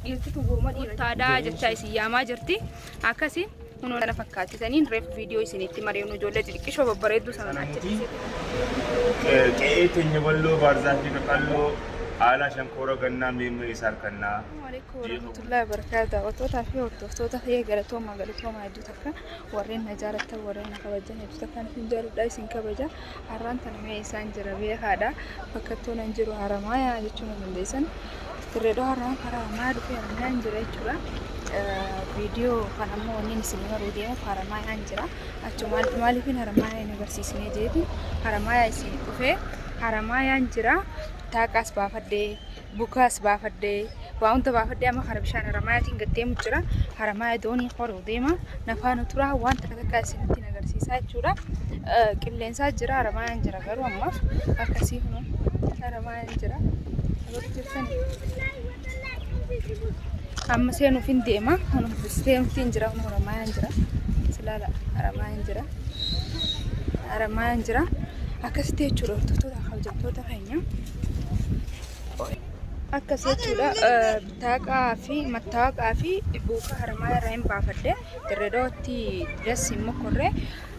Dhiirtitu gurma dhiirtaadhaa jechaa isin yaamaa jirti. Akkasi kunoo kana fakkaattisaniin reef viidiyoo isinitti mareenu ijoollee xixiqqishoo babbareedduu sana achi. Qe'ee teenya balloo baarzaafii qaqalloo haalaa shankoora gannaa meemmee isaa harkannaa. Alaikum warahmatullahi wabarakatuh. Daawwattootaa fi hordoftoota kiyya galatoomaa galatoomaa hedduu takka warreen na jaalattan warreen na kabajan hedduu takka isin jaaladha isin kabaja. Har'aan tana mee isaan jira beekaadha. Bakkattuu nan jiru Haramaayaa jechuu na dandeessan. Dirree Dhawaa irraan karaa Haramaayaa dhufee Haramaayaan jira jechuudha. Viidiyoo kan ammoo wanni isin maruu deemuuf Haramaayaan jira. Achuma maaliifin Haramaayaa hin agarsiisnee jeeti Haramaayaa isin dhufee Haramaayaan jira. Taaqaas baafadhee bukaas baafadhee waa hunda baafadhee amma kara bishaan Haramaayaatiin gad deemu jira. Haramaaya doonii koruu deema. Nafaana turaa waan takka takka isinitti agarsiisaa jechuudha. Qilleensaa jira Haramaayaan jira garuu ammaaf akkasii kunoo Haramaayaan jira. Jirtani. Amma seenuuf hin deema. Seenuuf hin jira. Haramaayaan jira. Silaala Haramaayaan jira. Haramaayaan jira. Akkasitti jechuudha hordoftoota kabajamtoota keenya. Akkas jechuudha. Bitaaqaa fi mattaaqaa fi buuka Haramaaya irraa hin baafadhe. Dirree Dhawatti das hin mokkorree.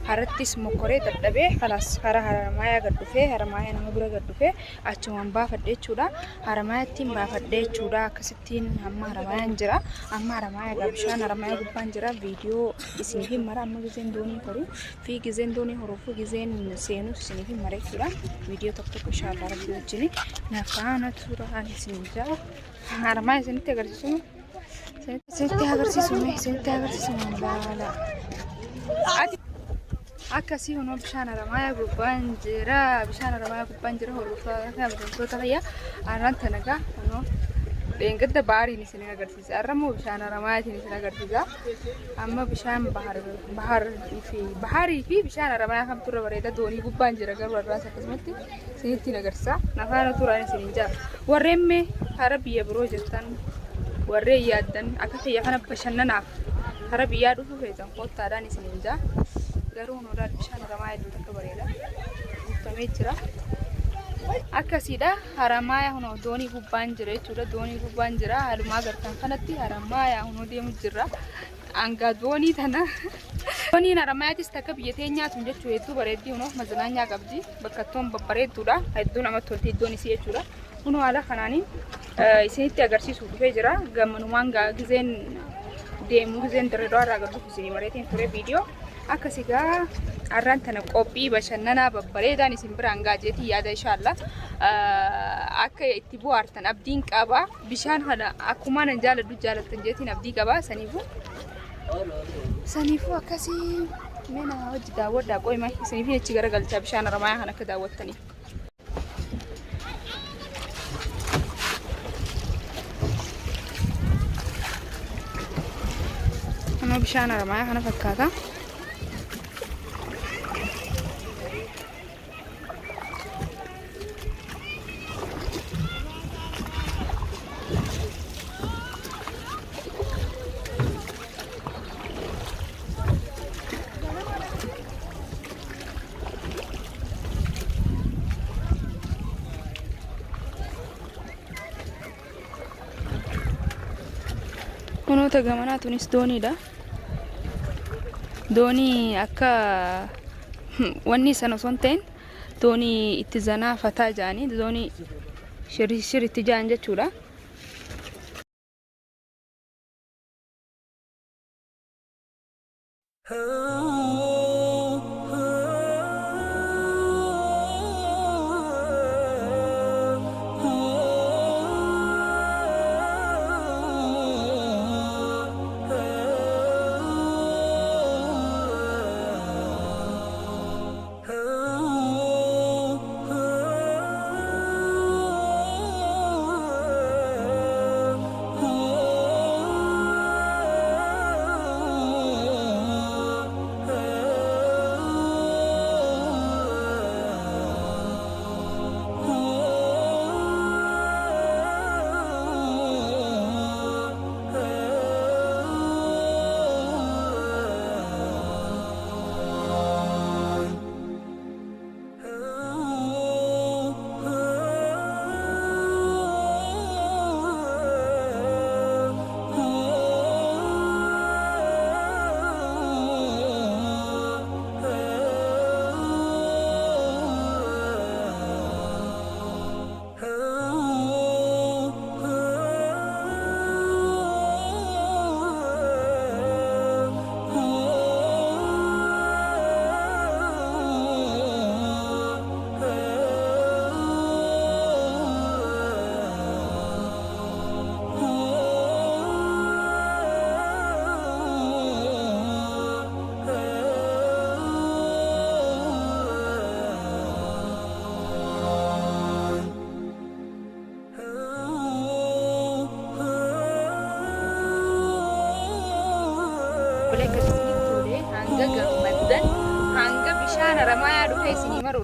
Harattis mokkoree dadhabee kalaas karaa Haramaayaa gad dhufee Haramaayaa nama bira gad dhufee achumaan baafadhe jechuudha. Haramaayattiin baafadhe jechuudha. Akkasittiin amma Haramaayaan jira. Amma Haramaayaa egaa bishaan Haramaayaa gubbaan jira. Viidiyoo isiniif hin mara amma gizeen doonii horu fi gizeen doonii horuu fi gizeen seenus isiniif hin mara jechuudha. Viidiyoo tokko tokko inshaallah rabbi wajjin na faana turaan isin jaa. Haramaaya isinitti agarsiisu. Isinitti agarsiisu isinitti agarsiisu laala. Ati akkasii kunoo bishaan Haramaayaa gubbaan jira. Bishaan Haramaayaa gubbaan jira. Hordoftoota kabajamtoota fayyaa har'aan tana gaa kunoo dheengadda baariin isin agarsiisa. Har'a immoo bishaan Haramaayaatiin isin agarsiisa. Amma bishaan baharii fi bishaan Haramaayaa kamtu irra bareeda doonii gubbaan jira garuu har'aas akkasumatti isinitti agarsiisa. Nafaana turaan isin hin jaa. Warreen mee hara biyya biroo jirtan warreen yaaddan akka kiyya kana bashannanaaf hara biyyaa dhufuu feetan koottaadhaan isin hin jaa. Garuu noodhaan bishaan Haramaayaa hedduu takka bareeda. Guutamee jira. Akkasiidha. Haramaayaa hunoo doonii gubbaan jira jechuudha. Doonii gubbaan jira. Haalumaa agartan kanatti Haramaayaa hunoo deemu jirra. Hangaa doonii tana. Dooniin Haramaayatis takka biyya teenyaa tun jechuu hedduu bareeddii hunoo mazinaanyaa qabdi. Bakka ittoon babbareedduudha. Hedduu namatti tolti iddoon isii jechuudha. Kunoo haala kanaanii isinitti agarsiisuuf dhufee jira. Gammanumaan gizeen deemu gizeen Dirree Dhawaa irraa gad dhufu isinii mareetiin ture viidiyoo. Akkas egaa har'aan tana qophii bashannanaa babbareedaan isin biraan gaajeetii yaada inshaallah. Akka itti bohaartan abdiin qaba. Bishaan kana akkuma nan jaaladhu jaalattan jeetiin abdii qaba. Saniifuu saniifuu akkasii mee nama hojii daawwadhaa qoyma isiniif achi garagalchaa bishaan Haramaayaa kan akka daawwattaniif. Kunoo bishaan Haramaayaa kana fakkaata. Kunoota gamanaa tunis dooniidha. Doonii akka wanni sana osoo hin ta'in doonii itti zanaa fataa jedhanii doonii shiritti jedhan jechuudha.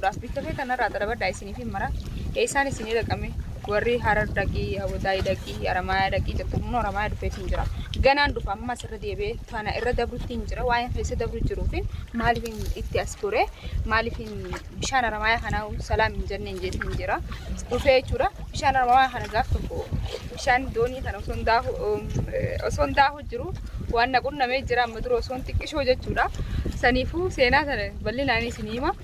daawwachuudhaaf bikka feetan irraa xalabadhaa isiniif hin mara. Eessaan isinii dhaqame warri Harar dhaqii, Awwadaayii dhaqii, Haramaayaa dhaqii jettan kun Haramaayaa dhufeetu hin jira. Ganaan dhufa amma asirra deebi'ee tana irra dabrutti hin jira. Waa'een keessa dabru jiruuf maaliif itti as gore maaliif bishaan Haramaayaa kanaa salaam hin jenne hin jeetu hin jira. Dhufee jechuudha. Bishaan Haramaayaa kana gaaf tokko bishaan doonii kana osoo hin daahu jiru waan na qunnamee jira amma dura osoo hin xiqqishoo jechuudha. Saniifuu seenaa sana bal'inaan isinii hima.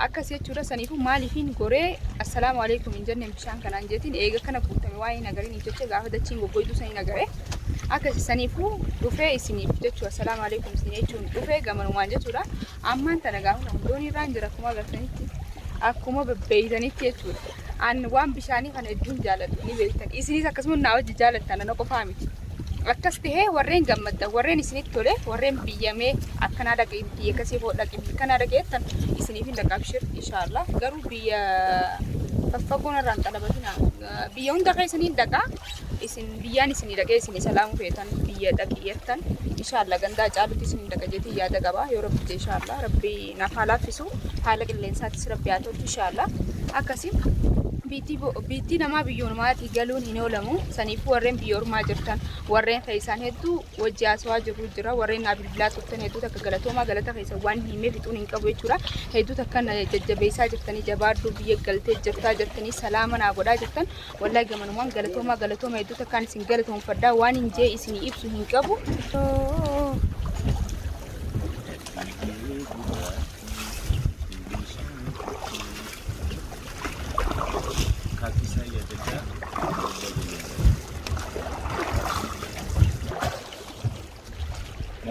Akkas jechuudha. Saniifuu maaliifin goree assalaamu alaikum hin jenneen bishaan kanaan jeetiin eega kana guutame waa'ee nagariin jecha gaafa dachiin goggoytuu sanii nagaree akkas saniifuu dhufee isiniif jechuudha. Assalaamu alaikum isin jechuun dhufee gamanumaan jechuudha. Ammaan tana gaafa nama doonii irraan jira akkuma agartanitti akkuma bebbeeytanitti jechuudha. An waan bishaanii kana hedduun jaaladhu ni beektan. Isinis akkasuma naa wajji jaalattan ana qofaa miti. Akkas tahee warreen gammaddan warreen isinitti tole warreen biyyamee akkanaa dhaqee biyya akkasii hoo dhaqee akkanaa dhaqeettan isiniif hin dhaqa abshir inshaallah. Garuu biyya faffagoon irraan xalabatina biyya hunda keessaniin dhaqa isin biyyaan isinii dhaqee isinii salaamuu feetan biyya dhaqeettan inshaallah gandaa caalutti isinii dhaqa jeetii yaada qaba yoo rabbi jee inshaallah rabbi naaf haa laaffisu haala qilleensaattis rabbi haa tolchu inshaallah. Akkasii biittii namaa biyyoomaatii galuun hin oolamu. Saniifuu warreen biyya ormaa jirtan warreen keessaan hedduu wajji haasawaa jirru jira. Warreen naa bilbilaa turtan hedduu takka galatoomaa galata keessa waan himee fixuun hin qabu jechuudha. Hedduu takka na jajjabeessaa jirtanii jabaadhu biyya galtee jirtaa jirtanii salaama naa godhaa jirtan. Wallahi gamanumaan galatoomaa galatooma hedduu takkaan isin galatoomfadhaa waan hin jee isinii ibsu hin qabu.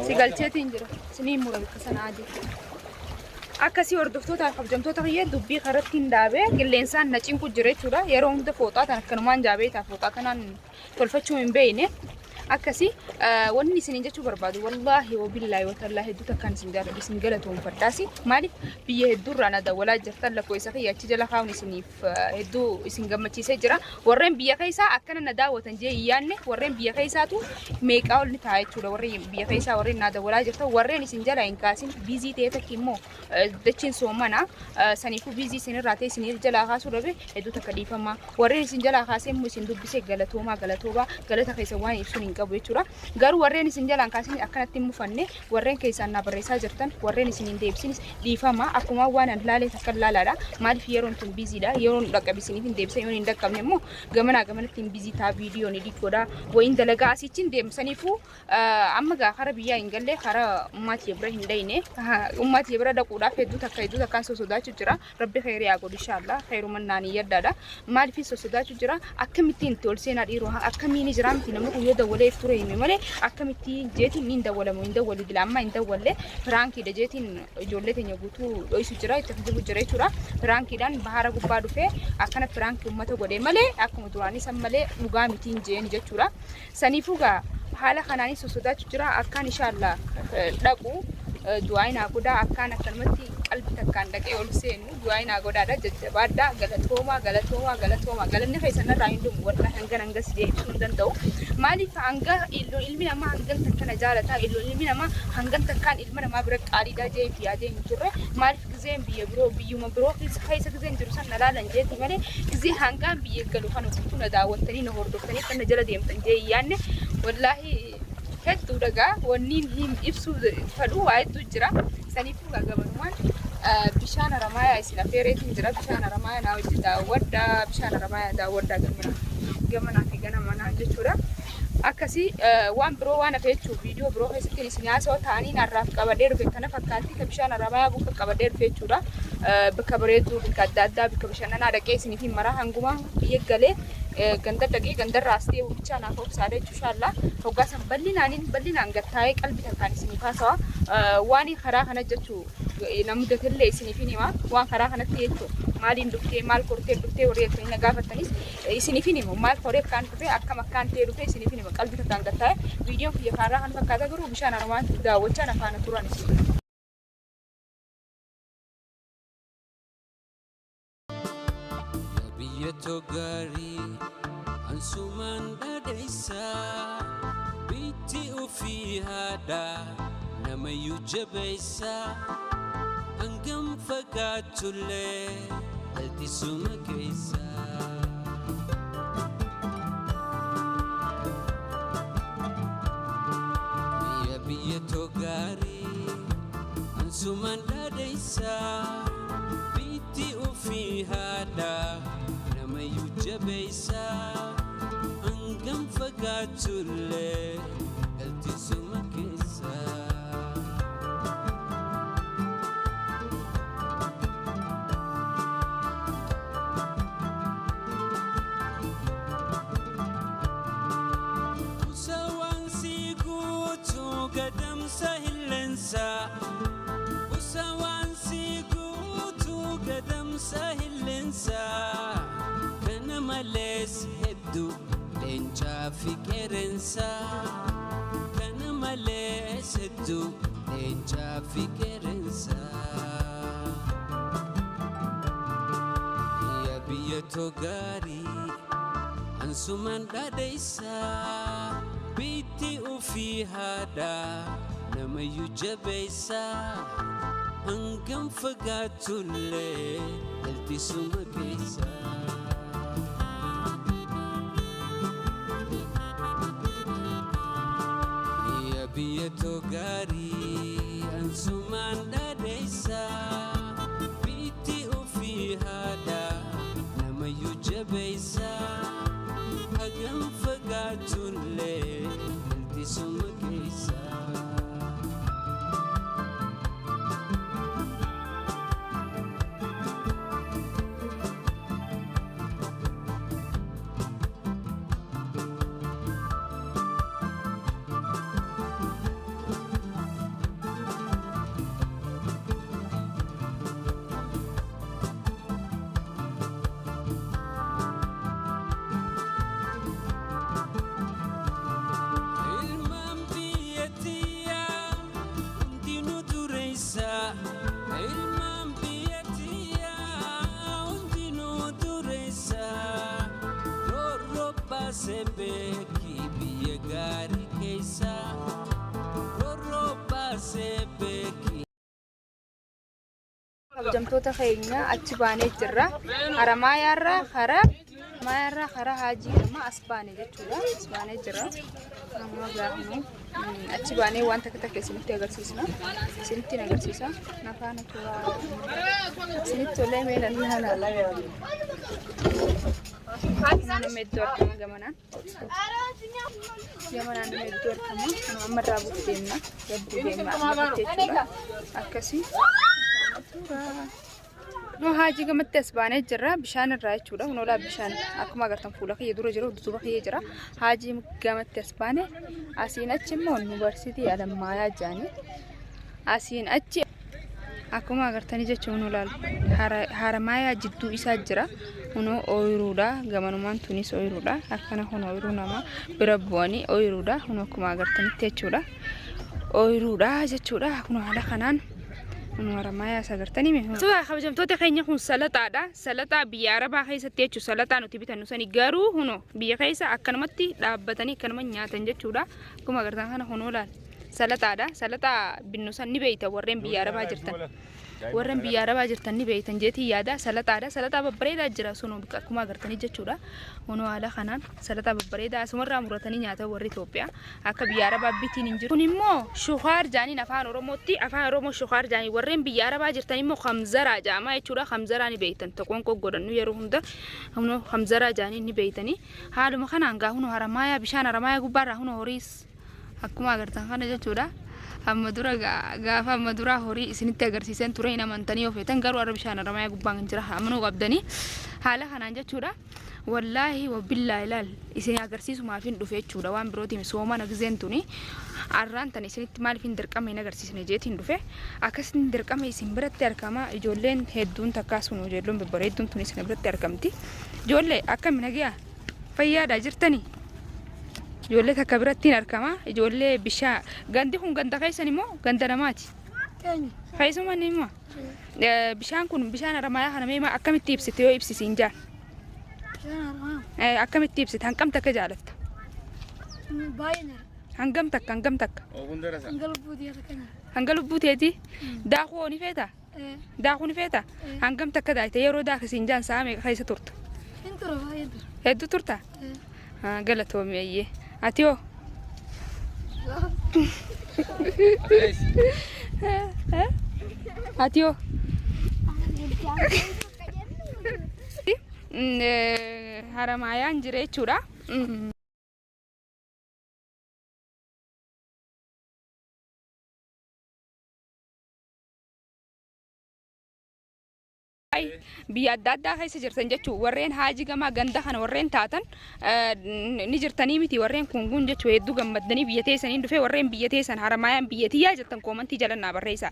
Si galcheetiin jira. Siniin mura bakka sana adii. Akkasii hordoftootaaf kabajamtoota kiyya dubbii karatti hin dhaabee qilleensaan na cinqu jira jechuudha. Yeroo hunda fooxaa tan akkanumaan jaabee ta'a fooxaa kanaan tolfachuu hin beekne. Akkasii wanni isiniin jechuu barbaadu wallaahi wabillaahi watallaahi hedduu takkaan isin jaalladhu isin galatoomfadhaasi. Maaliif biyya hedduurraa na dawwalaa jirtan lakkoofsa kiyya achi jala kaa'uun isiniif hedduu isin gammachiisee jira. Warreen biyya keessaa akkana na daawwatan jee hin yaadne warreen biyya keessaatu meeqaa ol ni ta'a jechuudha. Warreen biyya keessaa warreen na dawwalaa jirtan warreen isin jala hin kaasin biizii ta'e takki immoo dachiin soomana saniifuu biizii isinirraa ta'e isiniif jalaa kaasuu dhabe hedduu takka dhiifama. Warreen isin jalaa kaasee immoo isin dubbisee galatoomaa galatoomaa galata keessa waan ibsuun hin qabu jechuudha. Garuu warreen isin jalaan kaasin akkanatti hin mufanne warreen keessaan na barreessaa jirtan warreen isin hin deebisinis dhiifama akkuma waan an laalee takka laalaadha. Maaliif yeroon tun biiziidha yeroon dhaqqabe isiniif hin deebisa yoon hin dhaqqabne immoo gamanaa gamanatti hin biizii ta'a viidiyoo ni godha wayin dalagaa asichi hin deemu saniifuu amma gaa kara biyyaa hin galle kara ummaatii bira hin dhayne ummaatii bira dhaquudhaaf hedduu takka hedduu takkaan sosodaachuu jira. Rabbi kheyrii haa godhu inshaallah kheyruman naanii yaddaadha. Maaliif sosodaachuu jira akkamittiin itti ol seenaa dhiiroo akkamiin jira miti namni kun yoo dawwalee if ture hime malee akkamittiin jeetiin ni dawwalamu hin dawwalu dila amma hin dawwalle piraankiidha jeetiin ijoollee teenya guutuu dho'isu jira itti kijibu jira jechuudha. Piraankiidhaan bahara gubbaa dhufee akkana piraankii uummata godhee malee akkuma duraanii san malee dhugaa mitiin jeen jechuudha. Saniifuu gaa haala kanaanis sosodaachuu jira akkaan inshaallah dhaqu du'aa naa godhaa akkaan akkanumatti qalbi takkaan dhaqee ol seenu du'aa naa godhaadha jajjabaadha galatoomaa galatoomaa galatoomaa galanni keessan irraa hin dhumu wallahi hangan hangas jee ibsuu hin danda'u. Maaliif hanga ilmi namaa hangan takkana jaalataa ilmi namaa hangan takkaan ilma namaa bira qaaliidha jee fi yaadee hin turre maaliif gizeen biyya biroo biyyuma biroo keessa gizeen jiru san na laalan jeeti malee gizee hangaan biyya galu kana guutuu na daawwattanii na hordoftanii kan na jala deemtan jee hin yaadne wallaahi hedduu dhagaa wanni hin ibsuu fedhu waa hedduu jira. Saniifuu gabanumaan bishaan Haramaayaa isin affeereetiin jira. Bishaan Haramaayaa naa wajji daawwadhaa bishaan Haramaayaa daawwadhaa gamana gamanaa fi gana manaa jechuudha. Akkasii waan biroo waan hafe jechuun viidiyoo biroo keessatti isin haasawaa ta'anii narraaf qabadhee dhufe kana fakkaatti ka bishaan Haramaayaa buka qabadhee dhufe jechuudha. Bakka bareedduu bakka adda addaa bakka bashannanaa dhaqee isiniif hin maraa hanguma biyya galee ganda dhaqee gandarraa as deebi'u bichaa naaf obsaadha jechuudha inshaallah. Hoggaa san bal'inaan gattaa'ee qalbii takkaan isiniif haasawa. Waan karaa kana jechuu namni gatellee isiniif hin hima. Waan karaa kanatti jechuu maaliin dhuftee maal kortee dhuftee warri jettanii na gaafattanis isiniif hin himu. Maal koree akkaan dhufe akkam akkaan ta'e dhufe isiniif hin hima. Qalbii takkaan gattaa'ee viidiyoon kiyya karaa kana fakkaata garuu bishaan Haramaayaa daawwachaa na faana turan isin. Biyya gaarii ansumaan dhadheessa biitti ofii haadha namayyuu jabeessa Hangam fagaatullee galtisuma keessa. Biyya biyya togaarii ansumaan dhaadheessa biitti ofii haadha namayyuu jabeessa hangam fagaatullee galtisuma keessa. Usawaan si guutuu gadamsa hilleensa. Usawaan si guutuu gadamsa hilleensa. Kana malees hedduu leencaa fi qeerransa. Kana malees hedduu leencaa fi qeerransa. Biyya biyya togaarii. Ansumaan dhaadheessa biitti ofii haadha namayyuu jabeessa hangam fagaatullee galtisuma keessa. Biyya biyya togaarii ansumaan dhaadheessa biitti ofii haadha namayyuu jabeessa hagam fagaatullee galtisuma keessa. Ilmaan biyyattiyaa hundinuu dureessa. Ilmaan biyyattiyaa hundinuu dureessa. Roorroo baasee beeki biyya gaarii keessa. Roorroo baasee beeki. Kabajamtoota keenya, achi baanee jirra. Haramaayaarraa karaa Maayarraa karaa Haajii Gama as baane jechuudha. As baanee jira. Amma gaafnu achi baanee waan takka takka isinitti agarsiisna. Isinitti agarsiisa. Nafaana turaa. Isinitti tolee mee nan ilaala. Nama hedduu argama gamanaan. Gamanaan nama hedduu argama. Kanuma amma irraa bu'u deemna. Gabbuu deemna amma jechuudha. Akkasii. Nafaana turaa. Nu Haajii Gamatti as baanee jirra. Bishaan irraa jechuudha. Kun bishaan akkuma agartan fuula kiyya dura jiru, duuba kiyya jira. Haajii Gamatti as baane. Asiin achi immoo yuunivarsiitii Alamaayaa jaanii. Asiin achi akkuma agartanii jechuun nu Haramaayaa jidduu isaa jira. Kunoo ooyiruudha. Gamanumaan tunis ooyiruudha. Akkana kun ooyiruu nama bira bu'anii ooyiruudha. Kun akkuma agartanitti jechuudha. Ooyiruudha jechuudha. Kun haala kanaan kun Haramaayaa isa agartanii mee. Kabajamtoota keenya, kun salaxaadha. Salaxaa biyya Arabaa keessatti jechuudha. Salaxaa nuti bitannu sani garuu huno biyya keessa akkanumatti dhaabbatanii akkanuma nyaatan jechuudha. Akkuma agartan kana kunoo laal. Salaxaadha. Salaxaa binnu san ni beeyta warreen biyya Arabaa jirtan. Warreen biyya Arabaa jirtan ni beeytan jeetii yaada. Salaxaadha. Salaxaa babbareedaa jira sun akkuma agartanii jechuudha. Kunoo haala kanaan salaxaa babbareedaa asumarraa muratanii nyaata warri Itoophiyaa. Akka biyya Arabaa bitiin hin jiru. Kun immoo shukaar jaaniin afaan Oromootti, afaan Oromoo shukaar jaaniin, warreen biyya Arabaa jirtan immoo kamzaraa jaamaa jechuudha. Kamzaraa ni beeytan. Tokkoon godhannu yeroo hunda kunoo kamzaraa jaaniin ni beeytanii. Haaluma kanaan gaa kunoo Haramaayaa, bishaan Haramaayaa gubbaarraa kunoo horiis akkuma agartan kana jechuudha. Amma dura gaafa amma duraa horii isinitti agarsiisan ture hin amantanii yoo feetan, garuu har'a bishaan Haramaayaa gubbaan kan jira amanuu qabdanii haala kanaan jechuudha. Wallaahi wabillaa ilaal isin agarsiisumaaf hin dhufe jechuudha. Waan birootiin soomana gizeen tuni arraan tan isinitti maaliif hin dirqama hin agarsiisne jeetiin dhufe. Akkasiin dirqama isin biratti argama. Ijoolleen hedduun takkaa sun ijoolleen babbareedduun tun isin biratti argamti. Ijoollee, akkami, nagiyaa, fayyaadhaa jirtanii? Ijoollee takka biratti hin argama. Ijoollee bishaan gandi kun ganda keessan immoo ganda namaati? Keessumaa ni immoo bishaan kun bishaan Haramaayaa kana mee akkamitti ibsite yoo ibsisiin jaan? Akkamitti ibsite? Hangam takka jaalatta? Hangam takka, hangam takka? Hanga lubbuu teeti? Daakuu ni feeta? Daakuu ni feeta? Hangam takka daakta? Yeroo daaka siin jaan sa'a meeqa keessa turta? Hin tura, baay'ee tura. Hedduu turta? Galatoomi ayyee. Ati hoo? Ati hoo? Haramaayaan jira jechuudha. Biyya adda addaa keessa jirtan jechuun warreen haajii gamaa ganda kana warreen taatan ni jirtanii miti warreen kunguun jechuun hedduu gammaddanii biyya teessaniin dhufee warreen biyya teessan Haramaayaan biyya tiyyaa jettan koomantii jala naa barreessa.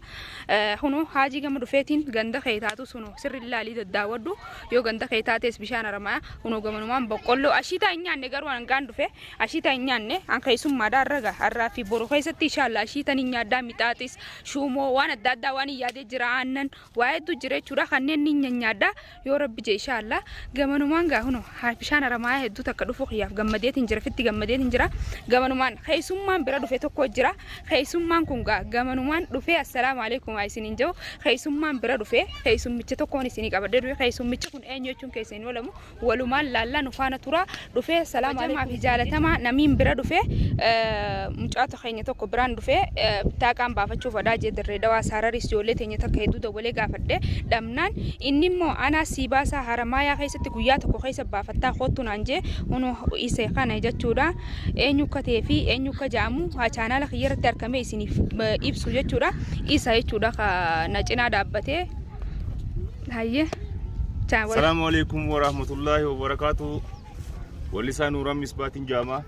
Kunoo haajii gama dhufeetiin ganda kee taatu sunu sirri ilaalii daddaawwadhu yoo ganda kee taates bishaan Haramayaa kunoo gamanumaan boqqolloo ashiitaa hin nyaanne garuu hangaan dhufe ashiitaa hin nyaanne an keessummaadha har'a gaa har'aa fi boru keessatti inshaalla ashiitan hin nyaaddaa mixaaxis shuumoo waan adda addaa waan hin yaadee jira aannan waa hedduu jira jechuudha kanneen ni nyaadha yoo rabbi je inshaalla gamanumaan gaa huno bishaan Haramaayaa hedduu takka dhufu kiyyaaf gammadeetiin jira fitti gammadeetiin jira gamanumaan keessummaan bira dhufe tokko jira keessummaan kun gaa gamanumaan dhufee assalaamu alaikum haa isiniin jedhu keessummaan bira dhufe keessummicha tokkoon isinii qabadhee dhufe keessummichi kun eenyu jechuun keessa hin oolamu walumaan laallaa nu faana tura dhufee salaamu alaikum fi jaalatamaa namiin bira dhufe mucaa keenya tokko biraan dhufe bitaaqaan baafachuuf adhaa jee Dirree Dawaa Saararis ijoollee teenya takka hedduu dawwalee gaafadhe dhabnaan inni immoo anaa sii baasaa Haramaayaa keessatti guyyaa tokko keessa baafattaa koottu naan jee hunoo isa kana jechuudha eenyu akka ta'ee fi eenyu akka ja'amu haa chaanaala kiyya irratti argamee isiniif ibsu jechuudha isa jechuudha ka na cinaa dhaabbatee hayyee. Salaamu alaikum wa rahmatullahi wa barakaatu. Wallisaa Nuuraan Misbaatiin jaamaa.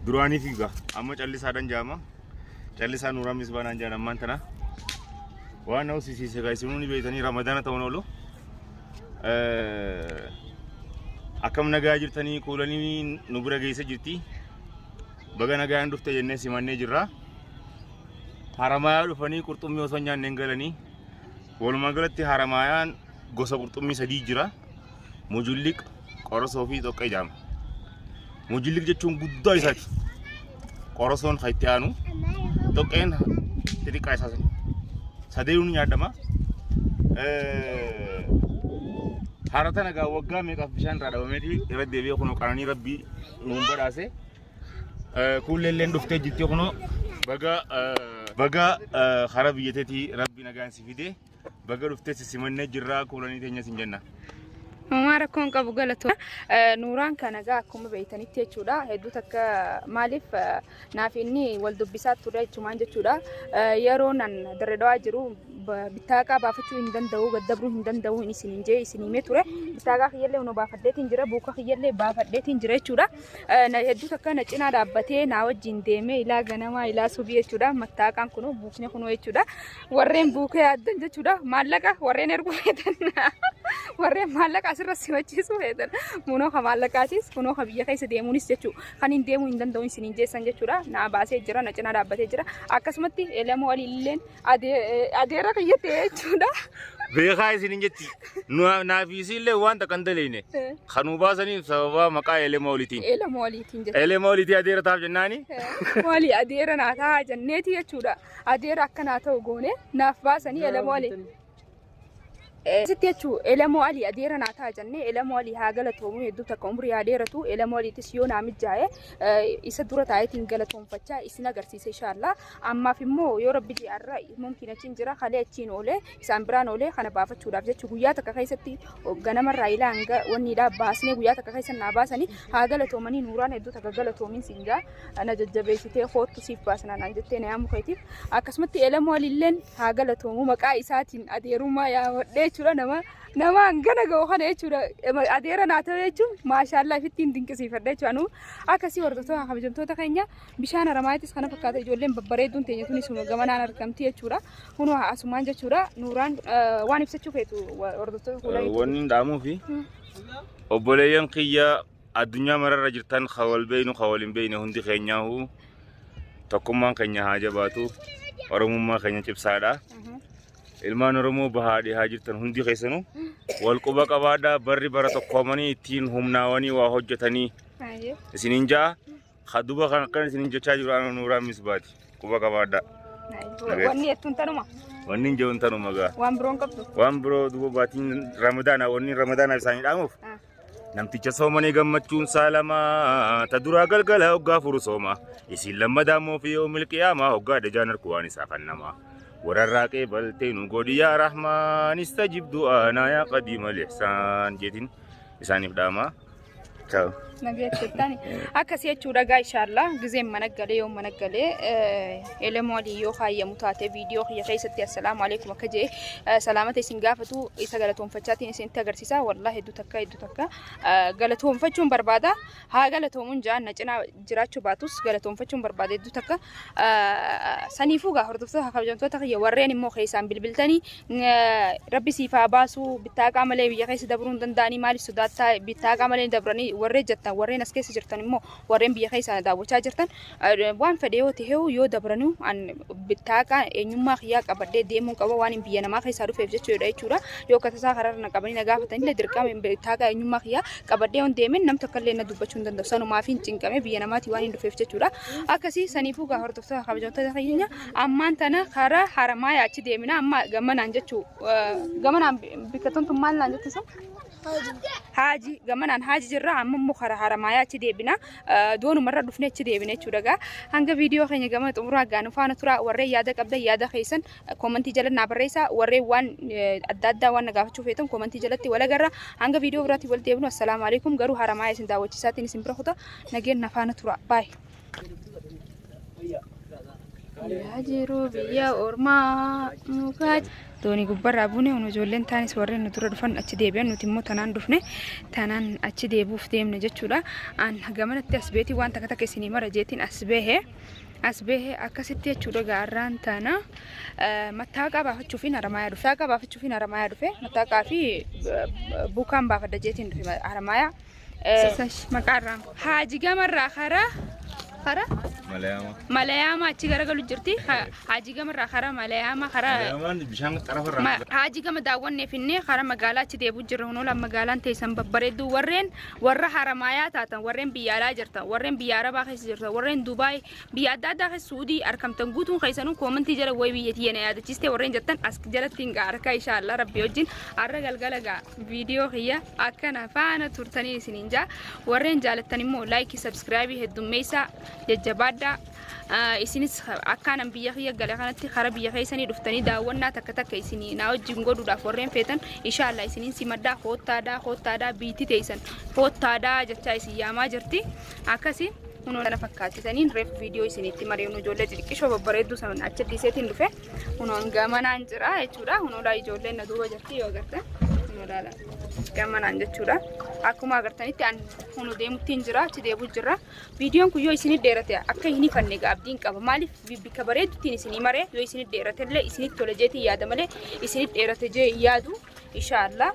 Duraanii fiiga. Amma callisaadhaan jaama. Callisaa Nuuraan Misbaanaan jaan ammaan tana. Waan na hosisiise gaa isinuu ni beektanii Ramadaana ta'uun oolu. Akkam nagaa jirtanii kuulanii nu bira geesse jirti. Baga nagaan dhufte jennee simannee jirra. Haramayaa dhufanii qurxummii osoo hin nyaanne hin galanii. Walumaa galatti Haramaayaan gosa qurxummii sadii jira. Mujulliq, qorosoo fi xoqqee jedhama. Mujulliq jechuun guddaa isaati. Qorosoon kan itti aanu, xoqqeen xixiqqaa isaa sani. Sadeenuu ni nyaadhama. Hara tana gaa waggaa meeqaaf bishaan irraa dhabameeti irra deebi'ee kunoo qananii rabbii nuun badhaase. Kuulleelleen dhuftee jirti kunoo baga baga hara biyya teetii rabbi nagaan si fide baga dhuftee si simannee jirraa kuulanii teenya sin jenna. Homaa rakkoon qabu galatoo. Nuuraan kana gaa akkuma beektanitti jechuudha. Hedduu takka maaliif naaf inni wal dubbisaa ture jechumaan jechuudha. Yeroo nan Dirree Dhawaa jiru bittaaqaa baafachuu hin danda'u gaddabruu hin danda'u hin isiniin jee isin himee ture. Bittaaqaa kiyyallee hunoo baafadheetiin jira buuka kiyyallee baafadheetiin jira jechuudha. Na hedduu takka na cinaa dhaabbatee naa wajjin deemee ilaa ganamaa ilaa subii jechuudha. Mattaaqaan kunoo buukni kunoo jechuudha. Warreen buukee yaaddan jechuudha. Maallaqa warreen erguu feetan warreen maallaqa asirra simachiisuu feetan kunoo ka maallaqaatis kunoo ka biyya keessa deemuunis jechuudha. Kan hin deemuu hin danda'u isiniin jeessan jechuudha. Na baasee jira na cinaa dhaabbatee jira. Akkasumatti Elemoo Aliilleen Adeera kiyya ta'e jechuudha. Beekaa isinin jetti. Naaf isiillee waan takka hin daleeyne. Kan nu baasaniif sababa maqaa Elemoo Oliitiin. Elemoo Oliitiin jechuudha. Elemoo Oliitii adeera taaf jennaani. Wali adeera naa ta'a jenneeti jechuudha. Adeera akka naa ta'u goone naaf baasanii Elemoo Olii. Sitti jechuu Elemoo Alii adeera naa ta'a jennee Elemoo Alii haa galatoomu hedduu takka umrii haa dheeratu Elemoo Aliitis yoo naa mijaa'e isa dura taa'eetiin galatoomfachaa isin agarsiisa inshaallaa ammaaf immoo yoo rabbi jee har'a mumkin achiin jira kalee achiin oolee isaan biraan oolee kana baafachuudhaaf jechuu guyyaa takka keessatti ganamarraa ilaa hanga wanniidhaa baasnee guyyaa takka keessa naa baasanii haa galatoomanii Nuuraan hedduu takka galatoomiin siin jaa na jajjabeessitee koottu siif baasnaa naan jettee na yaamuu keetiif akkasumatti Elemoo Aliilleen haa galatoomu maqaa isaatiin adeerummaa yaamadhee jechuudha nama nama hangana ga'u kana jechuudha adeera naa ta'e jechuun maashaallaa ifittiin dinqisiifadha jechuudha anuu akkasii hordoftoota kabajamtoota keenya bishaan Haramaayatis kana fakkaata ijoolleen babbareedduun teenya tuni suma gamanaan argamti jechuudha kunoo asumaan jechuudha Nuuraan waan ibsachuu feetu hordoftoota fuula Wanni hin dhaamuu fi obboleeyyan kiyya addunyaa mararra jirtan ka wal beeynu ka wal hin beeyne hundi keenyaahu tokkummaan keenya haa jabaatu oromummaa keenya cibsaadha. Ilmaan Oromoo bahaa dhihaa jirtan hundi keessanuu wal quba qabaadhaa barri bara tokkoomanii ittiin humnaawanii waa hojjetanii isiniin ja'a. Ka duba kan akkan isiniin jechaa jiru ana Nuuraa Misbaati. Quba qabaadhaa. Wanni jettuun tanuma. Wanni hin jiru tanuma gaa. Waan biroon qabdu. Waan biroo duuba baatiin ramadaana wanni ramadaanaaf isaanii dhaamuuf. Namticha soomanii gammachuun saalamaa ta duraa galgala hoggaa furu sooma. Isin lammadaa immoo fi yoomil qiyaamaa hoggaa dajaan harku waan isaa fannama. Wararraa qeebaltee nu godhi yaa rahmaan istajib du'aanaa yaa qadiima lihsaan jeetiin isaaniif dhaama. Ciao. Nageetti jettani. Akkasii jechuudha gaa inshaallah gizeen mana galee yoo mana galee elemoo alii yoo kaayyamu taate viidiyoo kiyya keessatti assalaamu alaikum akka jee salaamata isin gaafatu isa galatoonfachaatiin isinitti agarsiisa. Wallahi hedduu takka hedduu takka galatoonfachuun barbaada. Haa galatoomuun jaan na cinaa jiraachuu baatus galatoonfachuun barbaada hedduu takka. Saniifuu gaa hordoftoota kabajamtoota kiyya warreen immoo keessaan bilbiltanii rabbi siif haa baasuu bittaaqaa malee biyya keessa dabruu hin danda'anii maaliif sodaattaa bittaaqaa malee dabranii warreen jettan warreen as keessa jirtan immoo warreen biyya keessa daawwachaa jirtan waan fedhe yoo ta'e yoo dabranuu an bittaaqaa eenyummaa kiyyaa qabadhee deemuu qaba waan hin biyya namaa keessaa dhufeef jechuudha jechuudha yoo akka tasaa karaarra na qabanii na gaafatan illee dirqama bittaaqaa eenyummaa kiyyaa qabadhee yoon deemen nam tokko illee na dubbachuu hin danda'u sanumaaf hin cinqame biyya namaatii waan hin dhufeef jechuudha akkasii saniifuu gaa hordoftoota kabajamtoota keenya ammaan tana karaa haramaaya achi deemina amma gamanaan jechuu gamanaan bikka tontu maal naan jettu sun haaji gamanaan haaji jirra amma immoo karaa haramaayaa achi deebina doonumarra dhufne achi deebina jechuudha gaa hanga viidiyoo keenya gama xumuraa gaa nu faana tura warreen yaada qabdan yaada keessan koomantii jala naa barreessaa warreen waan adda addaa waan na gaafachuu feetan koomantii jalatti wal agarra hanga viidiyoo biraatti wal deebinu assalaamu alaikum garuu haramaaya isin daawwachiisaatiin isin bira kuta nageen na faana tura baay. Yaa jiruu biyya ormaa mukaa doonii gubbarraa buune nu ijoolleen taanis warreen nu dura dhufan achi deebi'an nuti immoo tanaan dhufne tanaan achi deebi'uuf deemne jechuudha. An gamanatti as beetii waan takka takka isinii mara jeetiin as behe as behe akkasitti jechuudha gaarraan tana mattaaqaa baafachuufiin haramayaa dhufe. Mattaaqaa baafachuufiin haramayaa dhufe mattaaqaa fi bukaan baafadha jeetiin dhufe haramayaa. Maqaarraa haaji gamarraa karaa karaa Malayaama. Malayaama achi garagalu jirti. Haaji gamarraa karaa Malayaama karaa Malayaamaan bishaan xarafa irraa. Haaji gama daawwannee finnee karaa magaalaa achi deebi'u jirra. Hunola magaalaan teessan babbareedduu warreen warra haramaayaa taatan warreen biyya alaa jirtan warreen biyya arabaa keessa jirtan warreen Dubaay biyya adda addaa keessa Suudii argamtan guutuun keessanuu koomantii jala wayi biyya tiyya na yaadachiiste warreen jettan as jalatti hin gaa harka inshaallah rabbi wajjin har'a galgala gaa viidiyoo kiyya akkana faana turtanii isiniin jaa warreen jaalattan immoo laayikii sabskraayibii heddummeessaa jajjabaadhaa isinis akkaanan biyya kiyya gala kanatti kara biyya keessanii dhuftanii daawwannaa takka takka isinii naa wajjin godhuudhaaf warreen feetan inshaallah isiniin simadhaa koottaadhaa koottaadhaa biitti teessan koottaadhaa jechaa isin yaamaa jirti akkasi kunoo kana fakkaattisaniin reef viidiyoo isinitti maree ijoollee xixiqqishoo babbareedduu sana achi dhiiseetiin dhufe kunoo gamanaan jira jechuudha kunoo ijoolleen na duuba jirti yoo agartan kunoo laala gamanaan jechuudha akkuma agartanitti an kunoo deemuttiin jira achi deebi'u jira viidiyoon kun yoo isinit dheerate akka hin hifanne abdiin qaba maaliif bikka bareeduttiin isinii maree yoo isinit dheerate illee isinit tole jeetiin yaada malee isinit dheerate jee hin yaadu inshaallah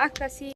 akkasii.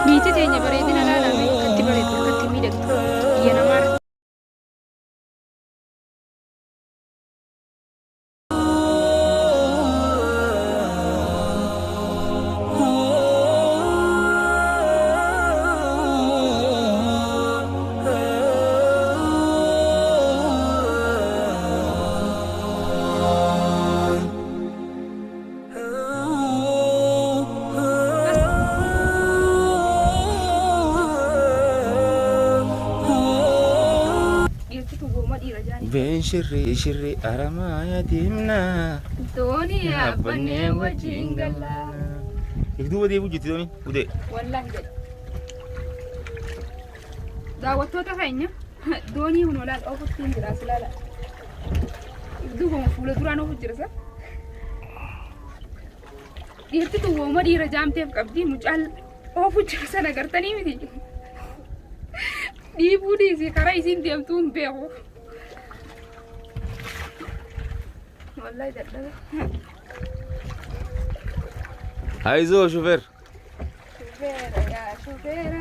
Biitti teenya bareedina ilaalame akkatti bareeddu akkatti miidhagdu biyya namaa. Dhiirtitu gurma dhiira jaani. Been shirrii shirrii haramaaya deemnaa. Doonii yaabbannee wajjin gallaa. If duuba deebi'u jirti doonii udee. Wallaahi jedha. Daawwattoota keenya doonii kun olaal oofutti hin jira as ilaala. Duubuma fuula duraan oofu jira sa. Dhiirtitu wooma dhiira jaamteef qabdi mucaan oofu jira sana agartanii miti. Dhiibuu dhiisi karaa isiin deemtuu hin beeku. Wallahi dadhabe. Ayizoo shufeer. Shufeera yaa shufeera.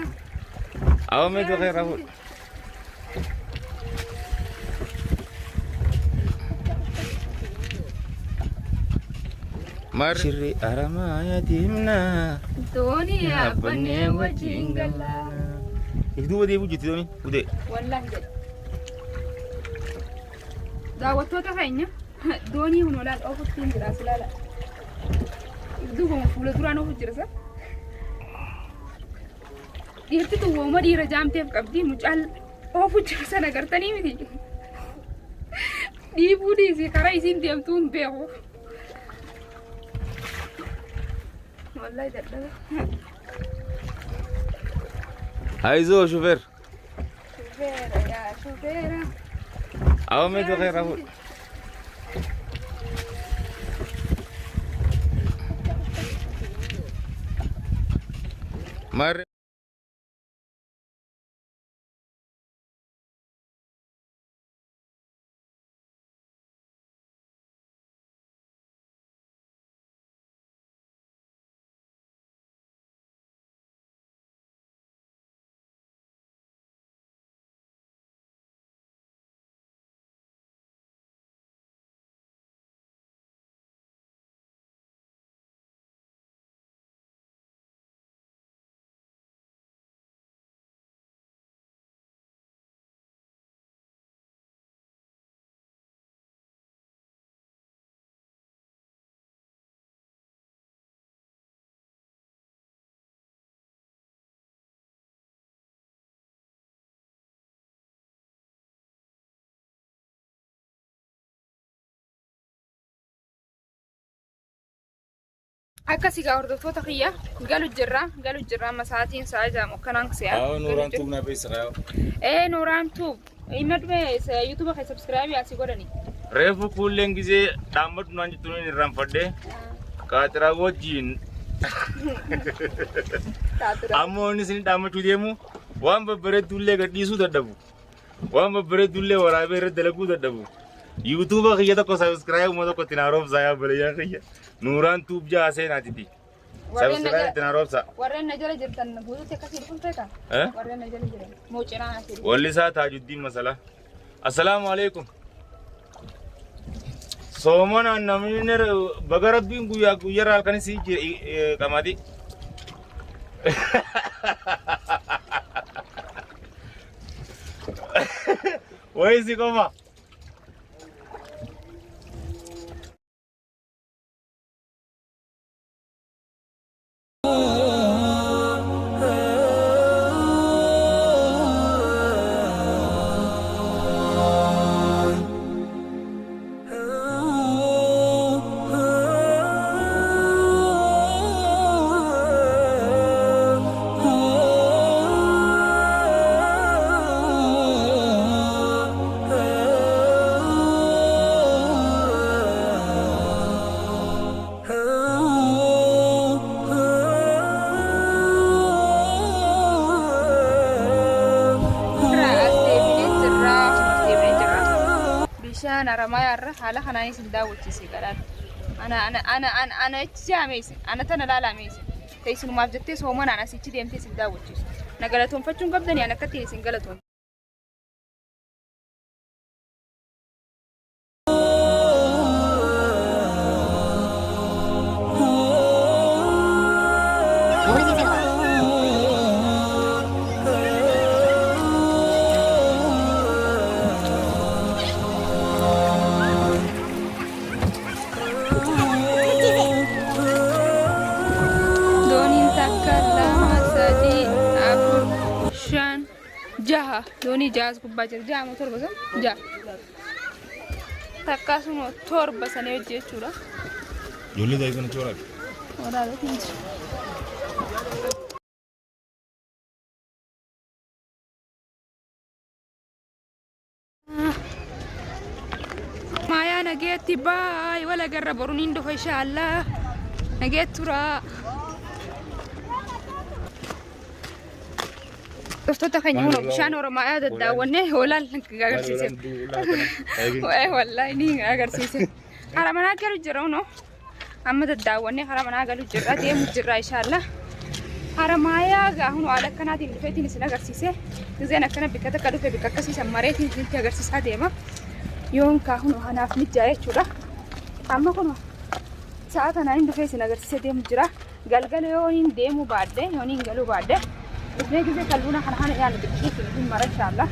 Awwa meetu khayr afu. Shirri Haramaaya deemnaa. Doonii yaabbannee wajjin gallaa. If duuba deebi'u jirti doonii udee. Wallahi jedha. Daawwattoota keenya doonii kun olaal oofutti hin jira as ilaala. Duubuma fuula duraan oofu jira sa. Dhiirti tun wooma dhiira jaamteef qabdi mucaan oofu jira sana gartanii miti. Dhiibuu dhiisi karaa isiin deemtuu hin beeku. Wallahi dadhabe. Ayizoo shufeer. Shufeera yaa shufeera. Awwa meetu khayr afu. Marre. Akkasii gaa hordoftoota kiyya galu jirra galu jirra amma sa'aatiin sa'a jaamu akkanaan si'a. Awwa Nuuraan Tuub naa beeksisa qayyoo. Ee Nuuraan Tuub inni dhume yuutuuba kee subscribe asii godhani. Reefu kuulleen gizee dhaammadhu naan jettu niin irraanfadhe qaaxiraa wajjin ammoo inni isin dhaammachuu deemu waan babbareedduullee gadhiisuu dadhabu. Waan babbareedduullee waraabee irra dalaguu dadhabu. Yuutuuba kiyya tokko sabiskiraayib uma tokko itti naa roobsaa yaa obboleeyyan kiyya. Nuuraan Tuub ja'a seenaatiti. Sabiskiraayib itti naa roobsaa. Warreen na jala jirtan guutuutti akkasii dhufuun feetaa? Eh? Warreen na jala jiran moo cinaa asii dhufu? Wallisaa Taajuddiin Masalaa. Assalaamu alaikum. Soomanaan namni ni baga rabbiin guyyaa guyyarraa halkan si qamadii. Wayii si qofa. Irraa as deebinee jirra. As deebinee jirra. Bishaan Haramayaa irra haala kanaan isin daawwachiise gadhaan. Ana ana ana ana ana achi jaame isin ana tana laalaame isin. Ta'e isinumaaf jettee soomanaan asichi deemtee isin daawwachiisu. Na galatoonfachuun qabdanii ana akkatti isin galatoon. Dooniin takka lama sadii afur shan jaha doonii jaha as gubbaa jira jaha moo torba san jaha takka suma torba sanii hojii jechuudha. Ijoollee daa'ima kana chooraa. Waraabaa hin jiru. Maayaa nageetti baay wal agarra boru niin dhufa inshaallah nageetti turaa. Hordoftoota keenya kun bishaan Oromiyaa daddaawwannee hoolaan agarsiise. Wallaahi ni agarsiise. Hara manaa galu jira unoo. Amma daddaawwannee hara manaa galu jirra, deemu jirra inshaallah. Haramaayaa gaa hunoo haala akkanaatiin dhufeetiin isin agarsiise. Gizeen akkana bikka takka dhufe bikka akkasiisan mareetiin isinitti agarsiisaa deema. Yoon kaa hunoo hanaaf mijjaa jechuudha. Amma kunoo sa'a kanaan hin dhufee isin agarsiisee deemu jira. Galgala yoo hin deemuu baadhe, yoo hin galuu baadhe, dhufnee gizee kalluuna kana kana yaanu xiqqishee isin hin mara inshaallah.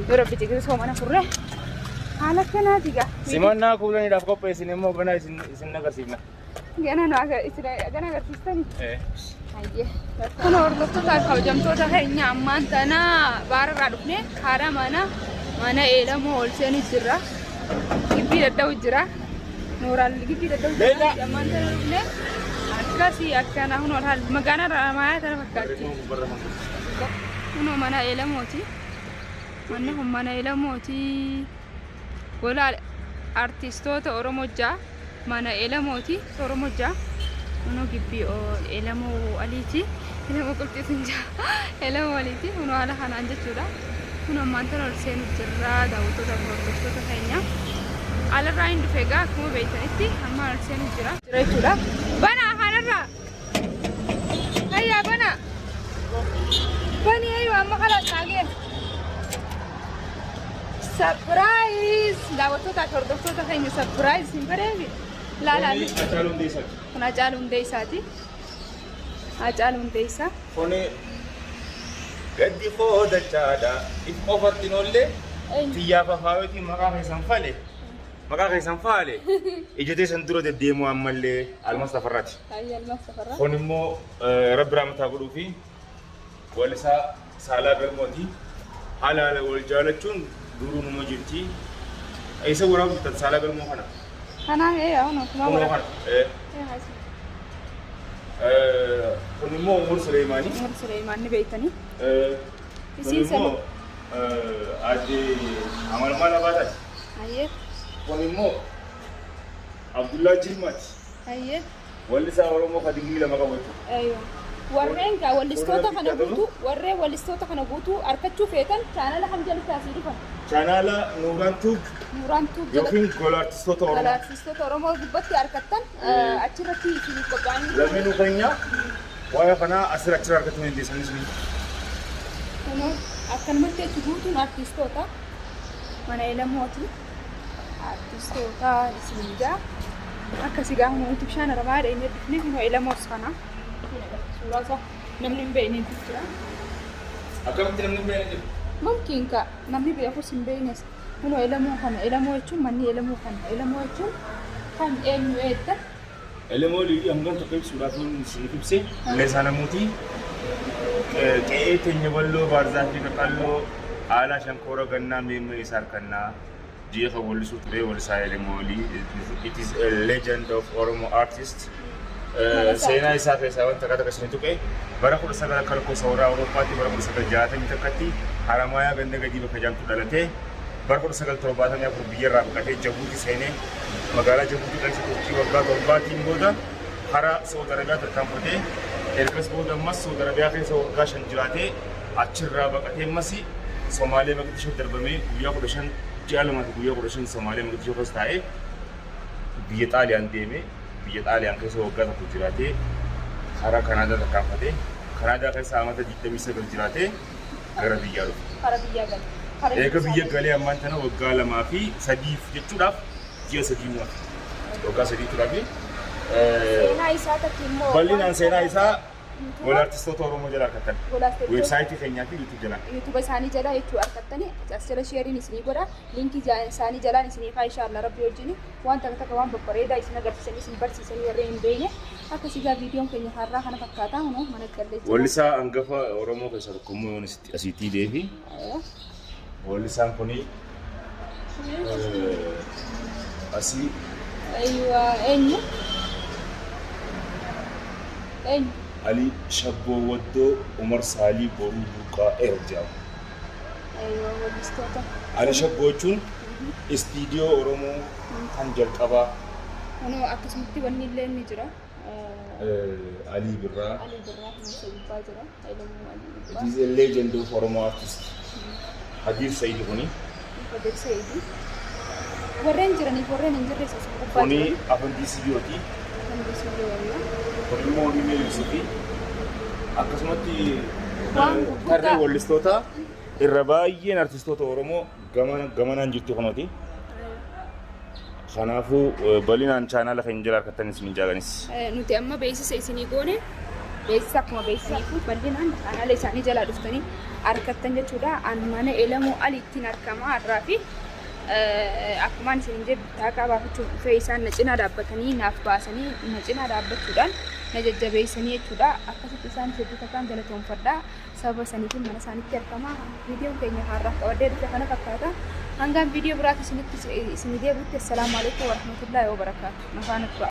Yoo Rabbi jedhe soomana furre haala akkanaati gaa. Simannaa Kuulaniidhaaf qopheessine immoo gana isin agarsiifna. Gana nu isin gana agarsiistani? Hayyee. Kun hordoftoota kabajamtoota keenya, ammaan tana baararraa dhufnee karaa mana Eelamoo ol seenu jirra. Gibbii dadda'u jira. Nooraan gibbii dadda'u jira. Leela. Ammaan tana dhufnee akkasii akkana hunoo haal magaalaa Ramaayaa tana fakkaatti. Kunoo mana Eelamooti. Manni kun mana Eelamooti. Gola artistoota Oromoo ja'a. Mana Eelamooti. Oromoo ja'a. Kunoo gibbii Elamoo Aliiti. Elamoo qulxisuun ja'a. Elamoo Aliiti. Kunoo haala kanaan jechuudha. Kun ammaan tana ol seenu jirra, daawwattoota fi hordoftoota keenya. Alarraa hin dhufe egaa, akkuma beektanitti ammaan ol seenu jira. Jira jechuudha. Bana kanarraa. Hayyaa bana. Bani ayyuu amma kalas naagee. Surprise! Daawwattoota fi hordoftoota keenya, surprise hin bareebi. Laalaa. Hacaaluu Hundeessaati. Kun Hacaaluu Hundeessaati. Hacaaluu Hundeessaa. Kuni gaddi koo dachaadha. If qofatti hin oolle xiyyaaf afaayotiin maqaa keessan fale. Maqaa keessan faale. Ija teessan dura deddeemuu ammallee Almas Tafarraati. Hayya, Almas Tafarraa. Kun immoo Rabbi rahmataa godhuu fi wallisaa Saalaa Galmooti. Haala haala wal jaalachuun duruu numa jirti. Eessa waraabu jirtan Saalaa Galmoo kana? Kanaaf ee haa kuma Kunoo kana. Kun immoo Umar Suleemaanii. Umar Suleemaan ni beektanii. Kun Isiin immoo aadde Amalmaal Abaataati. Hayyee. Kun immoo Abdullaa Jirmaati. Hayyee. Wallisaa Oromoo ka digirii 2 qabu jechuudha. Ayyo. Warreen gaa wallistoota kana guutuu, warreen wallistoota kana guutuu harkachuu feetan, chaanala kam jalatti asii dhufan? Chaanaala Nuuraan Tuub Nuuraan Tuub jalatti yookiin gola artistoota gola Oromoo. Artistoota Oromoo gubbatti harkattan achirratti isiniif qophaa'anii. Lameenuu keenya waa'ee kanaa asirra achirra argachuu dandeessanis ni. Kunoo akkanumatti jechi guutuun artistoota mana Elamooti. Artistoota isin jaa. Akkasii gaafa nuti bishaan Aramaa dheenyee dhufne, kunoo Elamoos kana. Suuraa isaa namni hin beekne jira. Akkamitti namni hin beekne jiru? Mumkin ka namni beekus hin beeknes. Kunoo Elamoo kana, Elamoo jechuun manni Elamoo kana, Elamoo jechuun kan eenyu eetta? Elemoo Liyyuu hangam tokko ibsuudhaaf yoon isiniif ibse, Leesaa Namuutii qe'ee teenya balloo baarzaa fi qaqalloo aalaa shankoora gannaa meemmee isaa harkannaa ji'a kan wallisuu ture wallisaa Elemoo Alii. It is a legend of Oromo artist. Seenaa isaa keessaa wanta akka takka isin tuqe, bara 19 akka lakkoofsa warra Awurooppaatti bara 1961tti Haramaayaa ganda gadii bakka jaamtu dhalatee, bara 1974 biyyarraa baqatee Jabuuti seenee, magaalaa Jabuutii keessa turtii waggaa 7tiin booda karaa Saudi Arabiyaa tarkaanfatee, ergas booda ammas Saudi Arabiyaa keessa waggaa 5 jiraatee, achirraa baqatee ammas Somaalee Maqdishoo darbamee guyyaa 15, ji'a 2 fi guyyaa 15 Somaalee Maqdishoo keessa taa'ee, biyya Xaaliyaan deemee, biyya Xaaliyaan keessa waggaa 1 jiraatee, karaa Kanaadaa tarkaanfatee, Kanaadaa keessa amata 29 jiraatee gara biyyaa dhufe. Kara biyyaa gale. Kara Eega biyya galee. Galee ammaan tana waggaa 2 fi 3f jechuudhaaf ji'a 3 nu hafe. Waggaa 3 turaa fi Seenaa isaa takki immoo bal'inaan seenaa isaa YouTuba gola artistoota Oromoo jala argattan. Gola artistoota- Weebsaayitii keenyaa fi YouTube jala. YouTube isaanii jala jechuu argattanii, as jala sheeriin isinii godha, linkii isaanii jalaan isinii kaa. Inshallah Rabbi wajjin waan takka takka waan babbareedaa isin agarsiisanii isin barsiisanii warreen hin beekne. Akkasii gaa viidiyoon keenya har'aa kana fakkaata. Kunoo mana gallee jira. Wallisaa hangafa Oromoo keessaa tokko immoo yoon asitti deefi. Wallisaan kuni asii Aywa, eenyu eenyu? Ali Shabboo Waddoo Umar Saalii Boruu Burqaa Eer jedhama. Aywa, wallistoota. Ali Shabboo jechuun istiidiyoo Oromoo kan jalqabaa. Kunoo akkasumatti wanni illee ni jira. Alii Birraa. Alii Birraa kunuunsa gubbaa jira. Elamoo Alii It gubbaa. is a legend of Oromo artist. Hajiir Said kuni. Kadir Saidi. Warreen jiraniif warreen hin jirres as gubbaa Kuni jiran. Afandii Siyyooti. Afandii Siyyoo wayyaa. Kun immoo Himee Yuusufi. Akkasumatti Waan gurguddaa. tarree wallistoota irra baay'een artistoota Oromoo gamanaan jirti kunooti. Kanaafuu bal'inaan chaanaala keenya jala harkattan isin jaalanis. Nuti amma beeksisa isinii goone, beeksisa akkuma beeksisaniifu bal'inaan chaanaala isaanii jalaa dhuftanii harkattan jechuudha. An mana Elamoo Aliittiin argama har'aa fi akkumaan isin jedhe bittaa baafachuuf dhufee isaan na cinaa dhaabbatanii naaf baasanii na cinaa dhaabbachuudhaan na jajjabeessanii jechuudha. Akkasitti isaan hedduu takkaan galatoomfadha. Sababa saniitiin mana isaaniitti argama. Viidiyoon keenya har'aaf qabadhee dhufe kana fakkaata. Hangaan viidiyoo biraatti isinitti isinii deebi'utti, assalaamu alaikum warahmatullaahi wabarakaatu. Na faana tura.